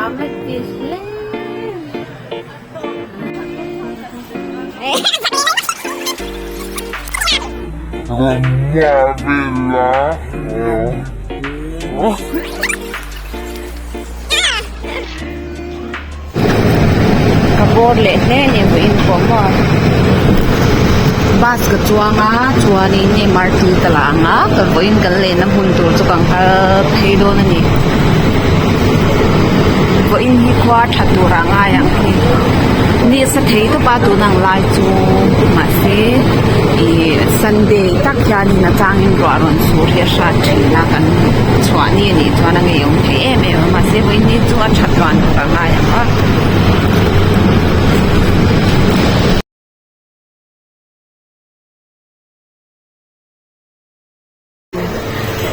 Nuam a ti hle. Ka bawr leh hle ni vawiin pawh maw bus ka chuang a chuanin MRT ka la ang a ka vawiin kan lenna hmun tur chu kan kal phei dawn a ni vawiin hi khua tha tur ah ngai ang hi ni sa thei tawp a tun ang lai chu mahse ih sunday tak hianin a changin ruah rawn sur hi a hrat thin a kan chhuah ni anih chuan a ngeiawm thei em em a mahse vawiin ni chu a that ruan tur a ngai ang a.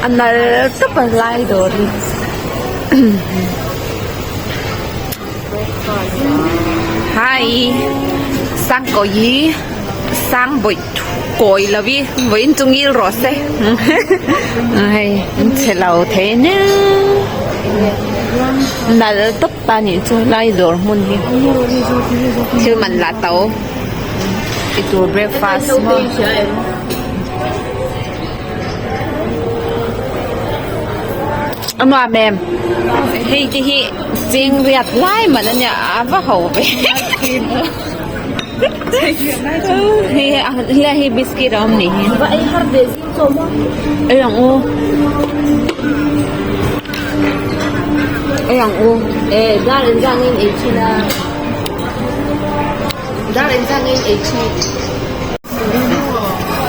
A nal tawp a lai dawr hi hi sangkawi sangbawih kawi lo hi vawiin chu ngil rawh se hei an che lo thei nia nal tawp ta nih chu lai dawr hmun hi thil man lah to ei tur breakfast maw. A nuam em hei te hi cheng riat lai man a nia a va ho ve hei helai hi biscuit a awm nih hi ei ang u ei ang u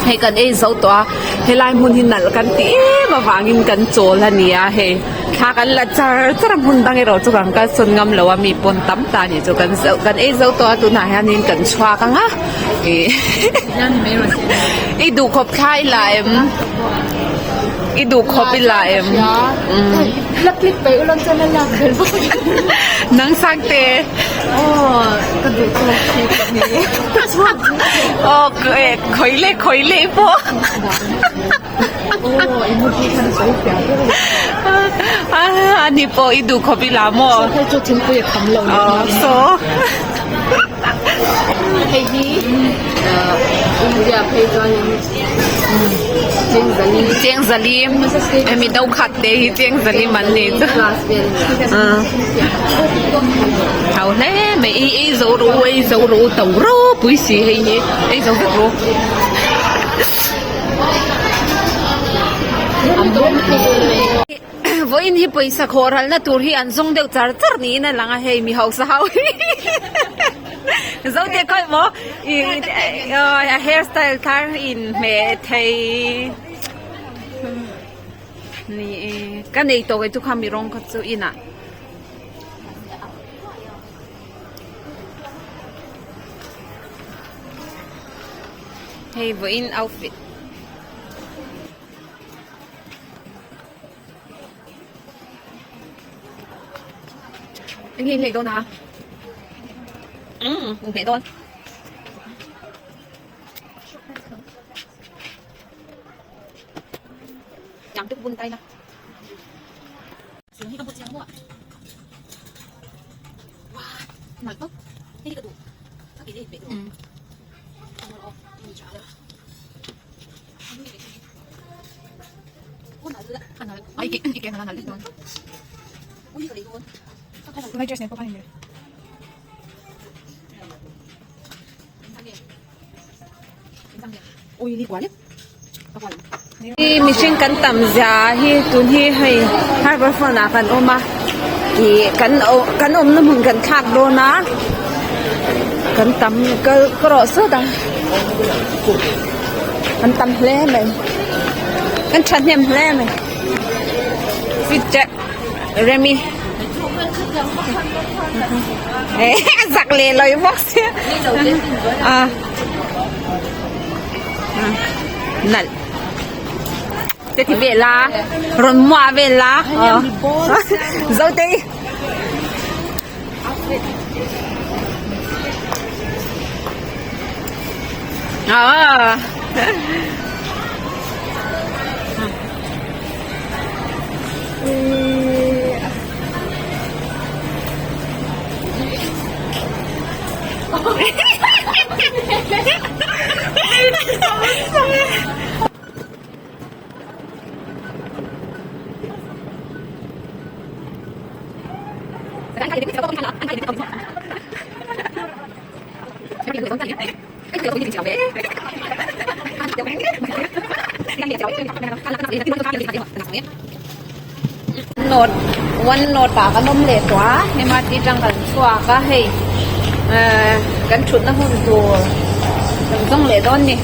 Hei kan ei zo tawh a helai hmun hi nalh kan ti em avangin kan chawl a ni a hei thla kan la char char a hmun dang erawh chu kan kalsawn ngam lo a mi pawn tam ta a nih chu kan zo kan ei zo tawh a tunah hianin kan chhuak ang a ih i duhkhawp thla i la em i duhkhawp i la em nang sangte. Aw ka duh tawk si ka ni. Aw khawi leh khawi leh pawh. Aw i mu hi khan sawi fiah ber a. Ani pawh i duh khawp i la maw? Hei chu thingpui a kham lo leh Aw saw. Hei hi India phei chuanin Chengzali. Chengzali hemi do khat te hi Chengzali man ni chu. Hau hle mai ei ei zo ru ei zo ru to ropui si hei hi ei zo vek ru. Vawiin hi pawisa khawh ralna tur hi an zawng deuh char char niin a lang a hei mi hausa ho hi Zote khawi maw a hair style thar inhmeh thei ni e ka nei tawh kei chu kha mi rawng kha chu inah. Hei vawiin outfit. Eng nge in hmeh dawn a? Umm in hmeh dawn. Chang te bun tai na. Hi ka bu chiang maw? Wow, nalh tawp. Hei hi ka duh. Ka ke in hmeh dawn. Hi mihring kan tam zia hi tun hi hei harbour front ah kan awm a ih kan kan awmna hmun kan thlak dawn a kan tam kal ka rawh sawt a kan tam hle mai kan thahnem hle mai fit check Remi a zak leh lo bawk sia a nalh te ti vel a rawn muah vel a Zotei. Ah. Note one note ah kan awm leh tawh a MRT tang kan chhuak a hei ehh kan thutna hun tur kan zawng leh dawn a ni.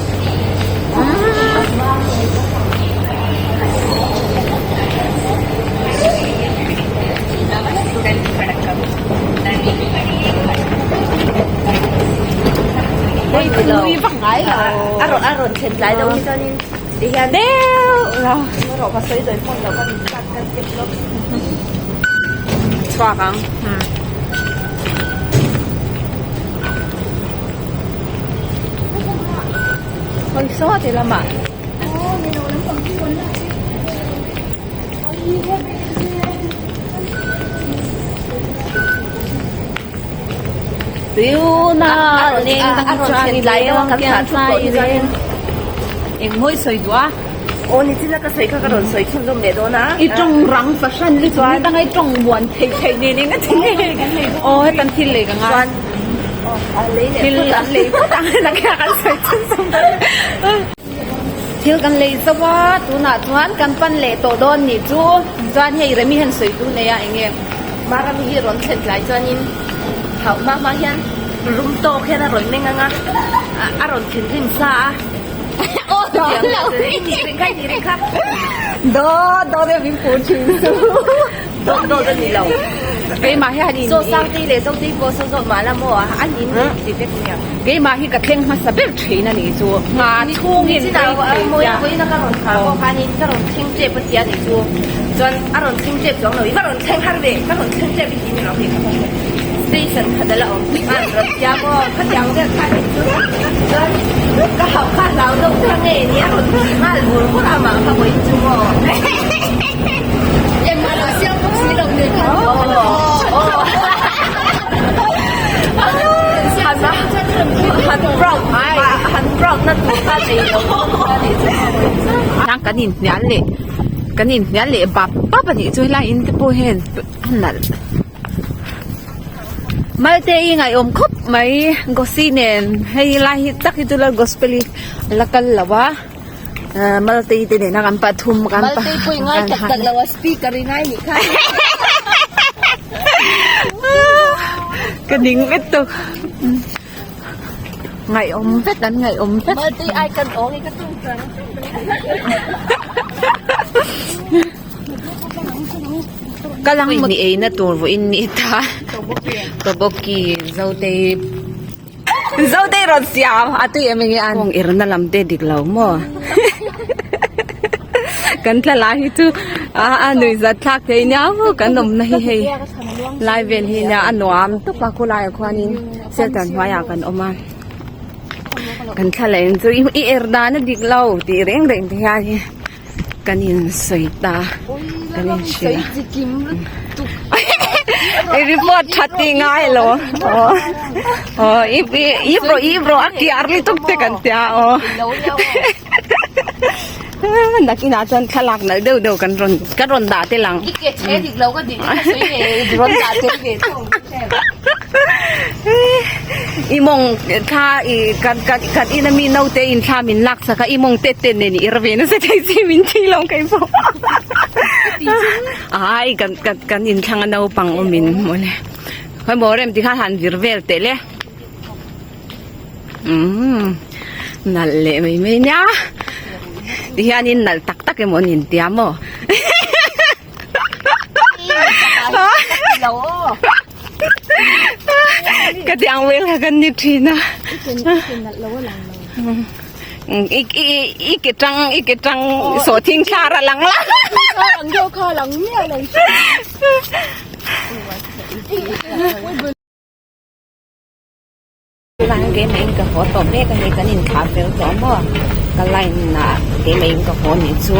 A rawn a rawn thlen tlai deuh hi chuanin ti hian deuh lo rawh ka sawi dawi hmun lo ka in card ka kep lawk chhuak ang hawi saw ti lamah Engmawi sawi duh a. Aw ni chila ka sawi kha ka rawn sawi chhunzawm leh dawn a. I tawng rang fahran lutuk ni tanga i tawng muan theih theih nen eng a ti nge. Aw hetan thil lei ka ngai. Chuan aw lei leh phawt ang. Thil lei phawt ang heta kha kan sawi chhunzawm dawn. Thil kan lei zo a tunah chuan kan pan leh tawh dawn nih chu. Chuan hei Remi hian sawi duh nei a eng nge. Marami hi rawn thlen tlai chuanin hauh hma hma hian rum tawk hian a rawn meng ang a, a rawn thinrim sa a. Aw lo i nih reng kha i nih reng kha. Dawt dawt em min pur thin chu. Dawt dawt a ni lo. Keimah hi han in. Chaw Sangtei leh Zotei pawh saw zawk mah la maw an in ti vek nia. Keimah hi ka thleng hmasa ber thin a nih chu. Ngha chhungin rei thei sia. Vawiin a ka rawn thlah pawh khanin ka rawn thleng tep a tia nih chu. Chuan a rawn thleng tep chuang lo i va rawn thleng har ve ka rawn thleng tep i ti ni lo hei ka hmu station khat a la awm a rawn tia maw khatiang vel kha nih chu. Chuan ka hauh kha hlau deuh kha nge ni a rawn ti nghal vur vur a mah kha vawiin chu maw. Tlang kan inhnial leh kan inhnial leh bap bap a nih chu helai in te pawh hian a nalh Malte i ngaihawm khawp mai Gosi nen hei lai hi tak hi chu la gospel hi a la kal lo a. Maltei te nena kan pathum kan Maltei pawh i ngai tak tak lo a speaker i ngai nih kha. Ka ning vek tawk. Ngaihawm vek an ngaihawm vek. Maltei ai kan awng i ka tum chang. Kalang ni ei na tur vawiin ni ta. Tteokbokki Zotei Zotei rawn siam a tui em enge an. Kawng irna lam te dik lo maw kan thla lai hi chu a a nuih zat thlak thei nia maw kan awmna hi hei lai vel hi nia a nuam tawp a khawlaiah khuanin shelter hnuaiah kan awm a kan thla leh chu i er dan a dik lo tih reng reng te hian hi. Kan in sawi ta kan in hria i report that tih ngai lo aw aw i i bro i bro a kiar lutuk te kan tia aw nakinah chuan thlalak nalh deuh deuh kan rawn kan rawn dah tel ang. I mawng thla i kan kan kan ina mi naute in thla min lak sak a i mawng tet tet nen i er ve nasa thei si min thi lo kei pawh ai kan kan kan inthlang a naupang awm in mawle khawi maw rem tikhan han vir vel teh le umm nalh leh mai mai nia tihianin nalh tak tak emaw an intia maw. Ka ti ang vel kha kan ni thin a. I ke tang i ke tang sawhthing thlar a lang la. Tunah hian keimah in ka haw tawh mek a ni kan inthlah fel tawh maw ka line ah keimah in ka haw nih chu.